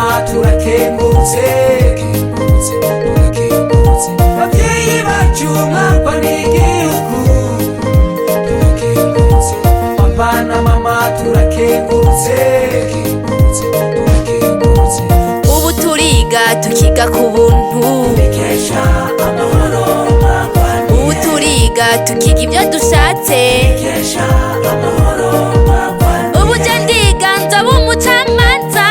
mama turakengurutse, turakengurutse. Babyeyi bacu mwarwaniye igihugu, turakengurutse. Papa na mama turakengurutse, turakengurutse. Ubu turiga tukiga ku buntu. Tubikesha amahoro mwarwaniye. Ubu turiga tukiga ibyo dushatse. Tubikesha amahoro mwarwaniye. Ubu je ndiga nzoba umucamanza.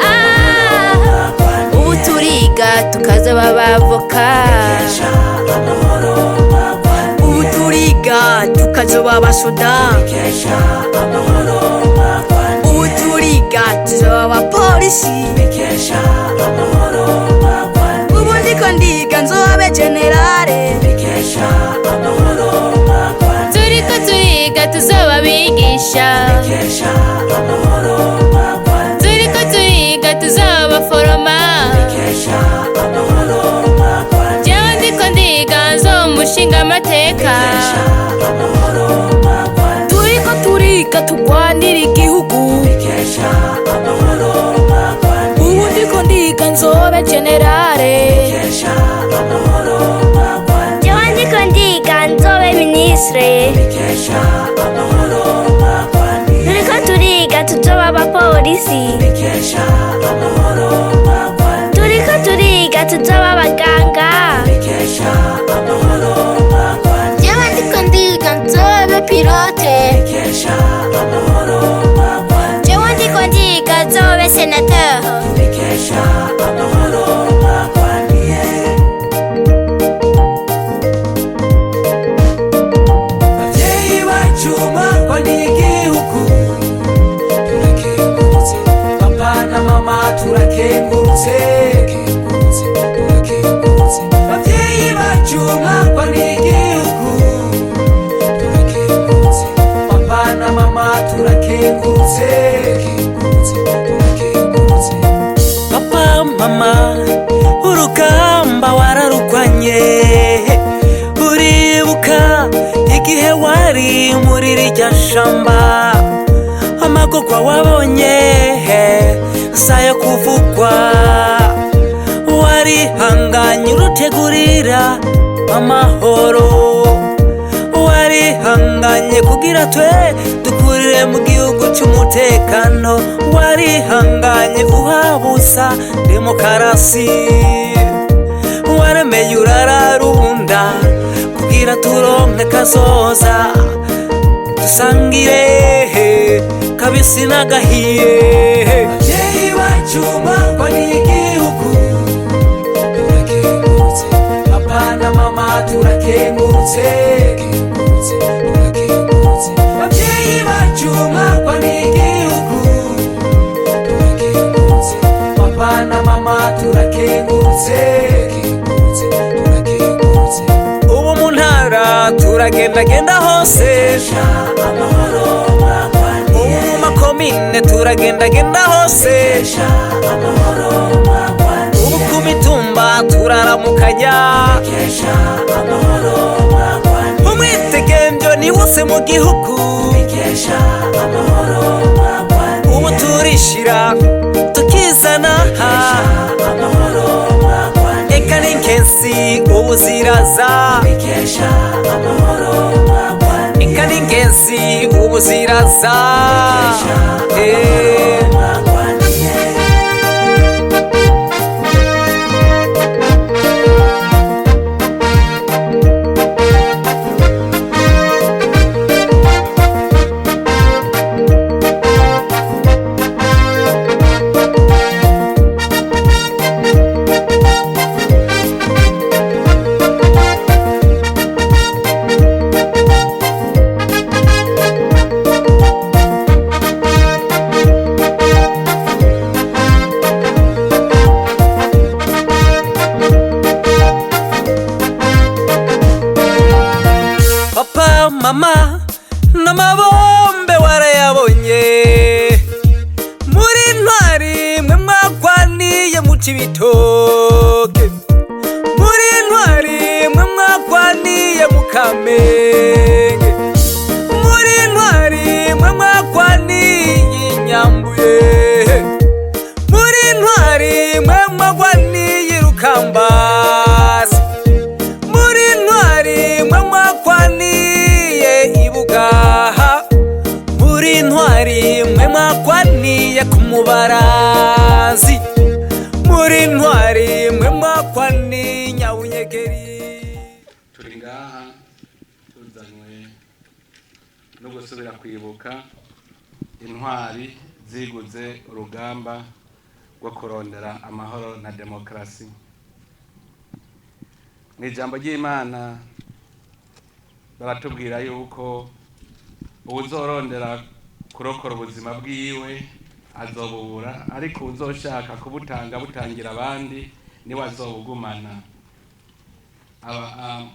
Ah, ubu turiga tukazoba abavoka. Tubikesha amahoro mwarwaniye. Ubu turiga tukazoba abasoda. Tubikesha amahoro mwarwaniye. Ubu turiga tuzoba abapolisi. Tubikesha amahoro mwarwaniye. Ubu ndiko ndiga nzobe generale. Tubikesha amahoro mwarwaniye. Turiko turiga tuzoba abigisha. Tubikesha amahoro mwarwaniye. Turiko turiga tuzoba abaforoma. Tubikesha amahoro mwarwaniye. Jewe ndiko ndiga nzoba umushinga amateka. Tubikesha amahoro mwarwaniye. Turiko turiga turwanira igihugu. Tubikesha amahoro mwarwaniye. Ubu ndiko ndiga nzobe generale. Tubikesha amahoro mwarwaniye. Jewe ndiko ndiga nzobe minisitiri. Tubikesha amahoro mwarwaniye. Turiko turiga tuzoba abapolisi. Tubikesha amahoro mwarwaniye. Turiko turiga tuzoba abaganga. Tubikesha amahoro mwarwaniye. Jewe ndiko ndiga nzobe pilote. Tubikesha amahoro mwarwaniye. Jewe ndiko ndiga nzobe senateur. Tubikesha amahoro mwarwaniye. Babyeyi bacu mwarwaniye igihugu, turakengurutse. Papa na mama turakengurutse, turakengurutse. Babyeyi bacu mwarwaniye igihugu, turakengurutse. Papa na mama turakengurutse, turakengurutse. Papa, mama, urugamba wararugwanye. Uribuka igihe wari muri rirya shamba, amagorwa wabonye sayo kuvugwa. Warihanganye urutegurira amahoro, warihanganye kugira twe dukurire mu gihugu cy'umutekano, warihanganye uhabusa demokarasi, waremeye urararunda kugira turonke kazoza, dusangire kabisi n'agahiye. Babyeyi bacu mwarwaniye igihugu, turakengurutse. Papa na mama turakengurutse, turakengurutse. Babyeyi bacu mwarwaniye igihugu, turakengurutse. Papa na mama turakengurutse, turakengurutse. Ubu mu ntara turagendagenda hose. Tubikesha amahoro mwarwaniye. Ubu mu makomine turagendagenda hose. Tubikesha amahoro mwarwaniye. Ubu ku mitumba turaramukanya. Tubikesha amahoro mwarwaniye. Umwitegembyo ni wose mu gihugu. Tubikesha amahoro mwarwaniye. Ubu turishira tukizana. Amahoro mwarwaniye. Eka n'inkensi ubu ziraza. Tubikesha amahoro mwarwaniye. Eka n'ingenzi ubu ziraza. Eh. Mwarwaniye. Papa, mama, n'amabombe warayabonye. Muri ntwari mwe mwagwaniye mu Cibitoke, muri ntwari mwe mwagwaniye mu Kamenge, muri ntwari mwe mwagwaniye i Nyambuye. Muri Barazi muri ntwari mwe mwakwani Nyabunyegeri. Turi ngaha tuzanywe no gusubira kwibuka intwari ziguze urugamba rwo kurondera amahoro na demokarasi. Mu ijambo ry'Imana baratubwira yuko uwuzorondera kurokora ubuzima bwiwe azobubura, ariko uwuzoshaka kubutanga butangira abandi niwe azobugumana. Aba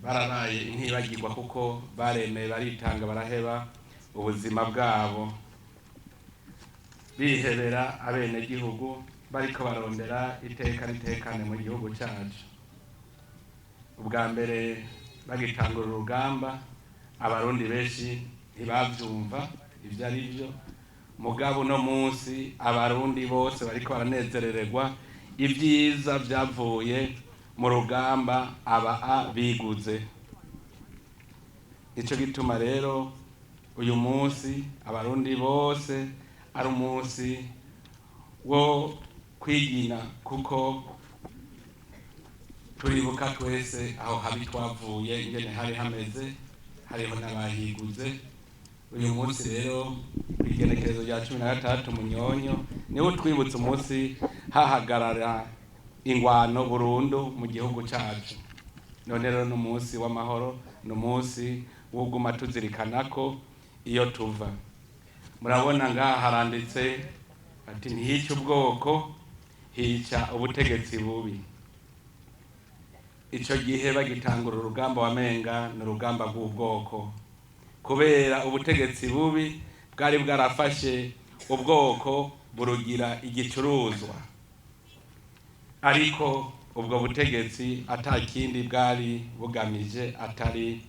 barabaye intibagirwa kuko baremeye baritanga baraheba ubuzima bwabo, bihebera abenegihugu bariko barondera iteka ritekane mu gihugu cacu. Ubwa mbere bagitangura urugamba abarundi benshi ntibavyumva ivyo ari vyo, mugabo uno munsi abarundi bose bariko baranezerererwa ibyiza vyavuye mu rugamba aba biguze. Nico gituma rero uyu munsi abarundi bose ari umunsi wo kwigina, kuko turibuka twese aho habi twavuye ingene hari hameze, hariho n'abahiguze. Uyu munsi rero igenekerezo rya 16 Munyonyo niwo twibutse umunsi hahagarara ingwano burundu mu gihugu cacu. None rero n'umunsi w'amahoro, n'umunsi wuguma tuzirikana ko iyo tuva. Murabona ngaha haranditse ati ntihica ubwoko, hica ubutegetsi bubi. Ico gihe bagitangura urugamba wamenga ni urugamba rw'ubwoko, kubera ubutegetsi bubi bwari bwarafashe ubwoko burugira igicuruzwa. Ariko ubwo butegetsi ata kindi bwari bugamije atari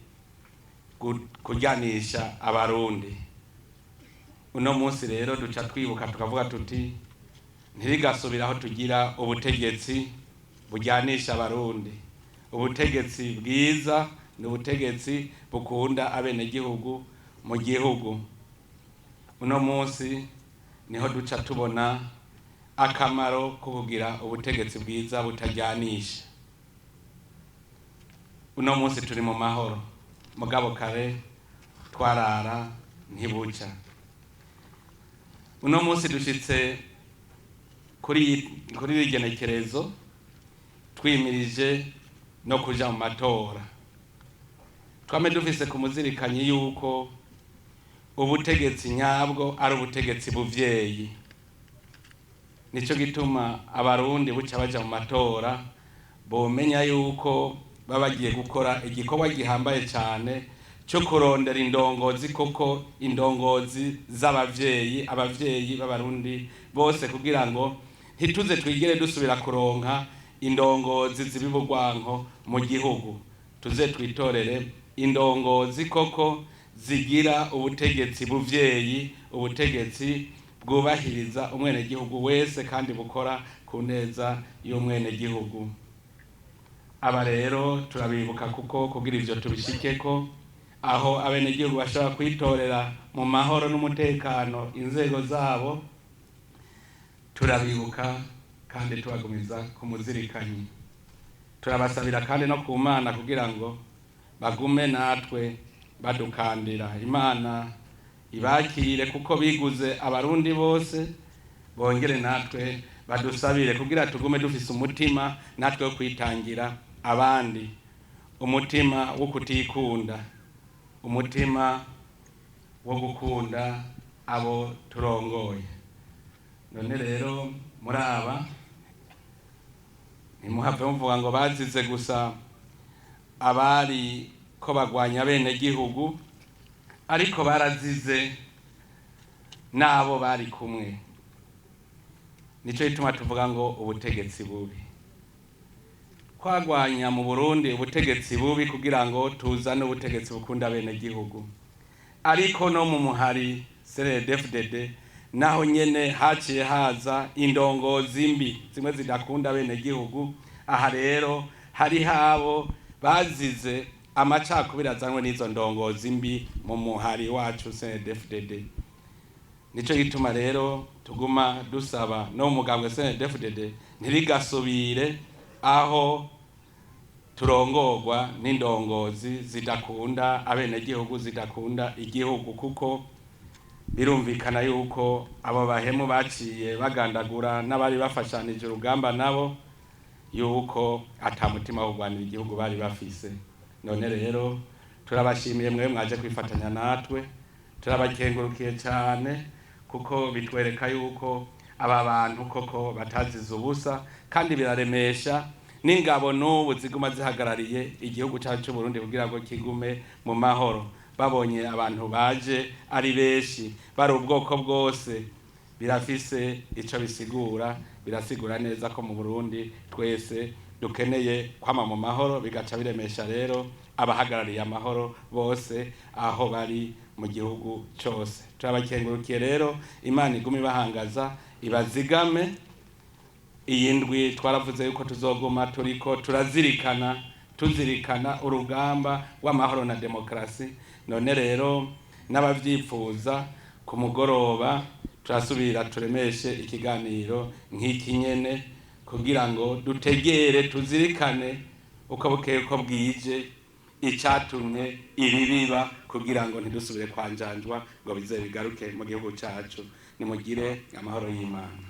kuryanisha abarundi. Uno munsi rero duca twibuka tukavuga tuti ntirigasubiraho tugira ubutegetsi buryanisha abarundi. Ubutegetsi bwiza ni ubutegetsi bukunda abenegihugu mu gihugu. Uno munsi niho duca tubona akamaro ko kugira ubutegetsi bwiza butajyanisha. Uno munsi turi mu mahoro, mugabo kare twarara ntibuca. Uno munsi dushitse kuri iri genekerezo twimirije no kuja mu matora. Twame dufise ku muzirikanyi yuko ubutegetsi nyabwo ari ubutegetsi buvyeyi. Nico gituma abarundi buca baja mu matora bomenya yuko baba bagiye gukora igikorwa gihambaye cane cyo kurondera indongozi, koko indongozi z'abavyeyi, abavyeyi b'abarundi bose, kugira ngo ntituze twigere dusubira kuronka indongozi z'ibibugwanko mu gihugu. Tuze twitorere indongozi koko zigira ubutegetsi buvyeyi, ubutegetsi bwubahiriza umwenegihugu wese kandi bukora ku neza y'umwenegihugu. Aba rero turabibuka kuko kugira ivyo tubishikeko, aho abenegihugu bashobora kwitorera mu mahoro n'umutekano inzego zabo, turabibuka kandi tubagumiza ku muzirikanyi. Turabasabira kandi no ku Mana kugira ngo bagume natwe badukandira. Imana ibakire kuko biguze abarundi bose, bongere natwe badusabire kugira tugume dufise umutima natwe wo kwitangira abandi, umutima wo kutikunda, umutima wo gukunda abo turongoye. None rero muri aba ntimuhave muvuga ngo bazize gusa abari ko bagwanya abenegihugu, ariko barazize n'abo bari kumwe. Nico gituma tuvuga ngo ubutegetsi bubi. Twagwanya mu Burundi ubutegetsi bubi kugira ngo tuzane ubutegetsi bukunda abenegihugu, ariko no mu muhari CNDD-FDD naho nyene haciye haza indongozi mbi zimwe zidakunda abenegihugu. Aha rero hari habo bazize amacakubiri azanwe n'izo ndongozi mbi mu muhari wacu CNDD-FDD. Nico gituma rero Tuguma dusaba no mu mugambwe CNDD-FDD ntirigasubire aho turongorwa n'indongozi zidakunda abenegihugu, zidakunda igihugu, kuko birumvikana yuko abo bahemu baciye bagandagura n'abari bafashanije urugamba nabo, yuko ata mutima wo kurwanira igihugu bari bafise. None rero turabashimiye mwe mwaje kwifatanya natwe, turabakengurukiye cyane, kuko bitwereka yuko aba bantu koko batazize ubusa, kandi biraremesha n'ingabo n'ubu ziguma zihagarariye igihugu cyacu cy'u Burundi kugira ngo kigume mu mahoro. Babonye abantu baje ari benshi, bari ubwoko bwose, birafise ico bisigura. Birasigura neza ko mu Burundi twese dukeneye kwama mu mahoro, bigaca biremesha rero abahagarariye amahoro bose aho bari mu gihugu cose. Turabakengurukiye rero, Imana igume ibahangaza, ibazigame. Iyi ndwi twaravuze yuko tuzoguma turiko turazirikana, tuzirikana urugamba rw'amahoro na demokarasi. None rero n'abavyifuza, ku mugoroba turasubira turemeshe ikiganiro nk'iki nyene, kugira ngo dutegere, tuzirikane uko bukeye uko bwije icatumye ibi biba, kugira ngo ntidusubire kwanjanjwa ngo bize bigaruke mu gihugu cacu. Nimugire amahoro y'Imana.